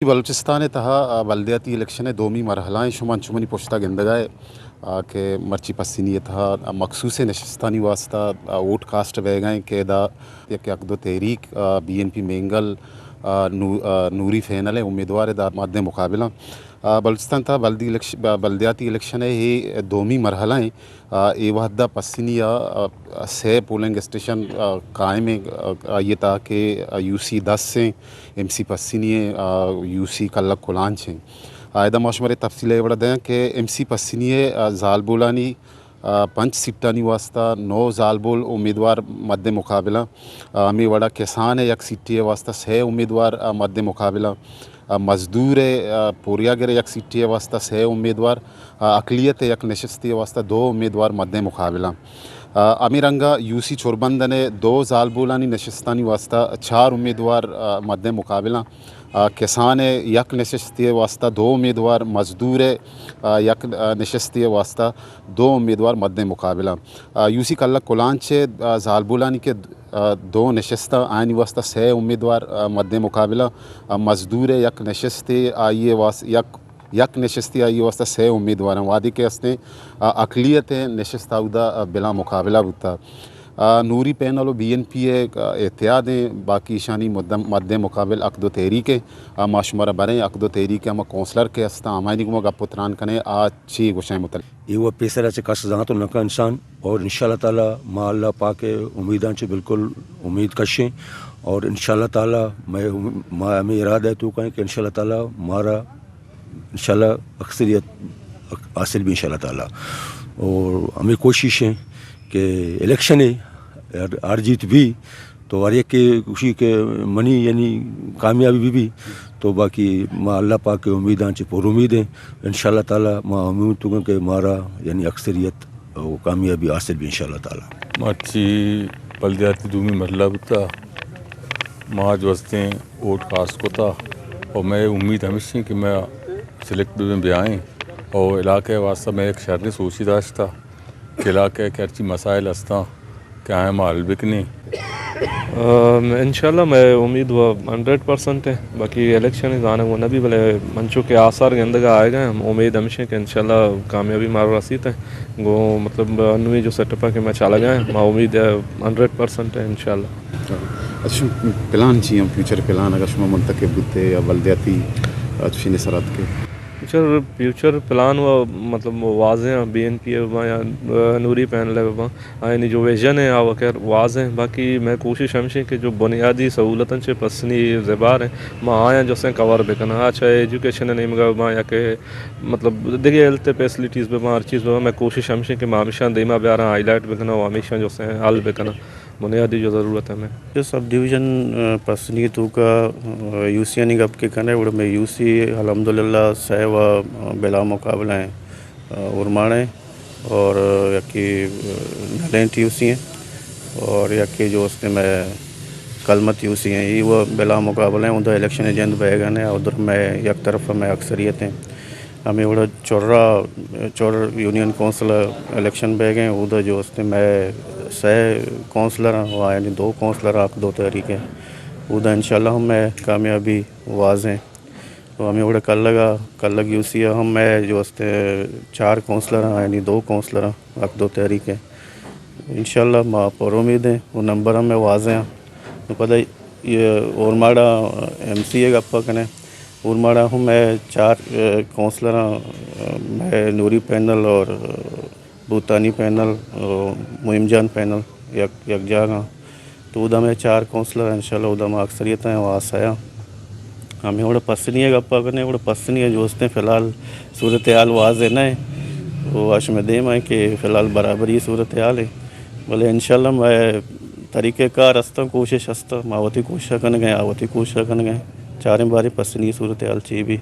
بلوچستان ءِ تہا، آ، بلدیاتی الیکشن ءِ دومی مرحلہ ءَ شما انچو منی پشتا گندگ ءَ ئے، آ، کہ مرچی پسنی ءِ تہا، آ، مخصوصیں نشستانی واستہ، آ، ووٹ کاسٹ بیگ ءَ ایں کہ ادا یک یک دو تحریک، آ، بی این پی مینگل، آ، نو-، آ، نوری فینل ءِ امیدوار ءِ دار مد مقابل آں۔ آ، بلوچستان تہا بلدی الیکش-، ب-، بلدیاتی الیکشن ءِ اے دومی مرحلہ ایں۔ آ، اے وھد ءَ پسنی ءَ، آ، سئے پولنگ اسٹیشن، آ، قائم ایں، آ، آئی ءِ تہا کہ، آ، یو سی دس ایں، ایم سی پسنی ایں، آ، یو سی کلک کلانچ ایں۔ آ، ادا ما شمارا تفصیل ءَ اے وڑا دیاں کہ ایم سی پسنی ءِ، آ، زالبولانی، آ، پنچ سیٹانی واستہ نو زالبول امیدوار مد مقابل آں۔ آ، ہمے وڑا کسان ءِ یک سیٹے ءِ واستہ سئے امیدوار، آ، مد مقابل آں۔ آ، مزدور ءِ، آ، پوریاگر ءِ یک سیٹے ءِ واستہ سئے امیدوار، آ، اقلیت ءِ یک نشستے ءِ واستہ دو امیدوار مد مقابل آں۔ آ، ہمے رنگ ءَ یو سی چوربندن ءِ دو زالبولانی نشستانی واستہ چار امیدوار، آ، مد مقابل آں۔ آ، کسان ءِ یک نشستے ءِ واستہ دو امیدوار، مزدور ءِ، آ، یک، آ، نشستے ءِ واستہ دو امیدوار مد مقابل آں۔ آ، یو سی کلک کلانچ ءِ، آ، زالبولانی کہ آ، دو نشست آں، آیانی واستہ سئے امیدوار، آ، مد مقابل آں۔ آ، مزدور ءِ یک نشستے آئی ءِ واس-، یک، یک نشستے آئی ءِ واستہ سئے امیدوار آں۔ وھدے کہ استیں، آ، اقلیت ءِ نشست اودا، آ، بلا مقابلہ بوتا۔ آ، نوری پینل و بی این پی ءِ، آ، اتحاد ایں، باقی ایشانی مد-، مد مقابل حق دو تحریک ایں۔ آ، ما شمارا بریں حق دو تحریک ءِ ہما کونسلر کہ استاں، ہمایانی گوما گپ و تران کنیں، آ چی گوشاں متعلق۔ اے وَ پیسر ءَ چہ کس زانت نہ کن انسان، اور انشاءاللہ تعالیٰ ما اللہ پاک ءِ امیداں چہ بالکل امید کشیں، اور انشاءاللہ تعالیٰ مئے، ما ہمے ارادہ ءِ توکا ایں کہ انشاءاللہ تعالیٰ مارا انشاءاللہ اکثریت حاصل بی انشاءاللہ تعالیٰ۔ اور ہمے کوشش ایں کہ الیکشن ءَ ہار، ہار جیت بی، تو ہر یکے گوشی کہ منی یعنی کامیابی بہ بی، تو باقی ما اللہ پاک ءِ امیداں چہ پر امید ایں۔ انشاءاللہ تعالیٰ ما امید توکاں کہ مارا یعنی اکثریت و کامیابی حاصل بی انشاءاللہ تعالیٰ۔ مرچی بلدیاتی دومی مرحلہ بوتا، ما جو استیں ووٹ کاسٹ کتا، اور مئے امید ہمیش ایں کہ ما سلیکٹ بہ بیں بیائیں، اور علاقہ ءِ واستہ مئے یک شریں سوچے داشتا۔ کہ علاقہ ءِ کہ ہرچی مسائل ہستاں کہ آیاں ما حل بکنیں۔ ام، انشاءاللہ مئے امید و ہنڈریڈ پرسنٹ ایں، باقی الیکشن ءِ زانگ و نہ بی، بلے انچو کہ آثار گندگ ءَ آیگ ءَ ایں، امید ہمیش ایں کہ انشاءاللہ کامیابی مارا رسیت ایں۔ گوں مطلب انوی جو سیٹ اپ ءَ کہ ما چلگ ءَ ایں، ما امید ءَ ہنڈریڈ پرسنٹ ایں انشاءاللہ۔ اچھا، پلان چی ایں؟ فیوچر پلان اگر شما منتخب بوتے یا بلدیاتی، اچھا، نثرات کے؟ فیوچر، فیوچر پلان و مطلب واضح ایں، بی این پی ءِ بباں یا نوری پینل ءِ بباں، آیانی جو ویژن ایں آ وکر واضح ایں۔ باقی مئے کوشش ہمیش ایں کہ جو بنیادی سہولتاں چہ پسنی زبار ایں، ما آیاں جو استیں کور بکناں، آ چاہے ایجوکیشن ءِ نیمگ ءَ بباں یا کہ مطلب دگہ ہیلتھ فیسلٹیز بباں، ہر چیز بباں، مئے کوشش ہمیش ایں کہ ما ہمیشاں دیما بیاراں، ہائی لائٹ بکناں و ہمیشاں جو استیں حل بکناں۔ بنیادی جو ضرورت ایں ہمے۔ جو سب ڈویژن، آ، پسنی ءِ توکا، آ، یو سی آنی گپ کہ کنئے، گڑا مئے یو سی الحمدللہ سئے و، آ، بلا مقابلہ ایں، آ، اورماڑہ ایں اور، آ، یکے، آ، نلینٹ یو سی ایں اور یکے جو استیں مئے کلمت یو سی ایں، اے و بلا مقابلہ ایں، اودا الیکشن ءِ جند بئیگ ءَ ایں، اودا مئے یک طرف مئے اکثریت ایں۔ ہمے وڑا چرا، چر یونین کونسل ءِ الیکشن بئیگ ءَ ایں، اودا جو استیں مئے سئے کونسلر ایں و آیانی دو کونسلر حق دو تحریک ایں، اودا انشاءاللہ ہم مئے کامیابی واضح ایں۔ و ہمے وڑا کلگ ءَ، کلگ یو سی ءَ ہم مئے جو استیں چار کونسلر ایں، آیانی دو کونسلر ایں حق دو تحریک ایں۔ انشاءاللہ ما پر امید ایں و نمبر ہم مئے واضح ایں۔ نوں پدا اے اورماڑہ ایم سی ءِ گپ ءَ کنئے، اورماڑہ ہم مئے چار، آ، کونسلر ایں، آ، مئے نوری پینل اور، آ، بھوتانی پینل، آ، مہم جان پینل یک، یک جاگہ ایں۔ تو اودا مئے چار کونسلر ایں، انشاءاللہ اودا ما اکثریت ایں و آ سئے ایں۔ ہمے وڑا پسنی ءِ گپ ءَ کنئے، گڑا پسنی ءَ جو استیں فی الحال صورتحال واضح نہ ایں، و آ شمئے دیم ءَ ایں کہ فی الحال برابری صورتحال ایں، بلے انشاءاللہ مئے طریقہ کار ہستاں، کوشش ہستاں، ما وتی کوشش کنگ ءَ ایں، آ وتی کوشش کنگ ءَ ایں، چاریں باریں پسنی صورتحال چی بی۔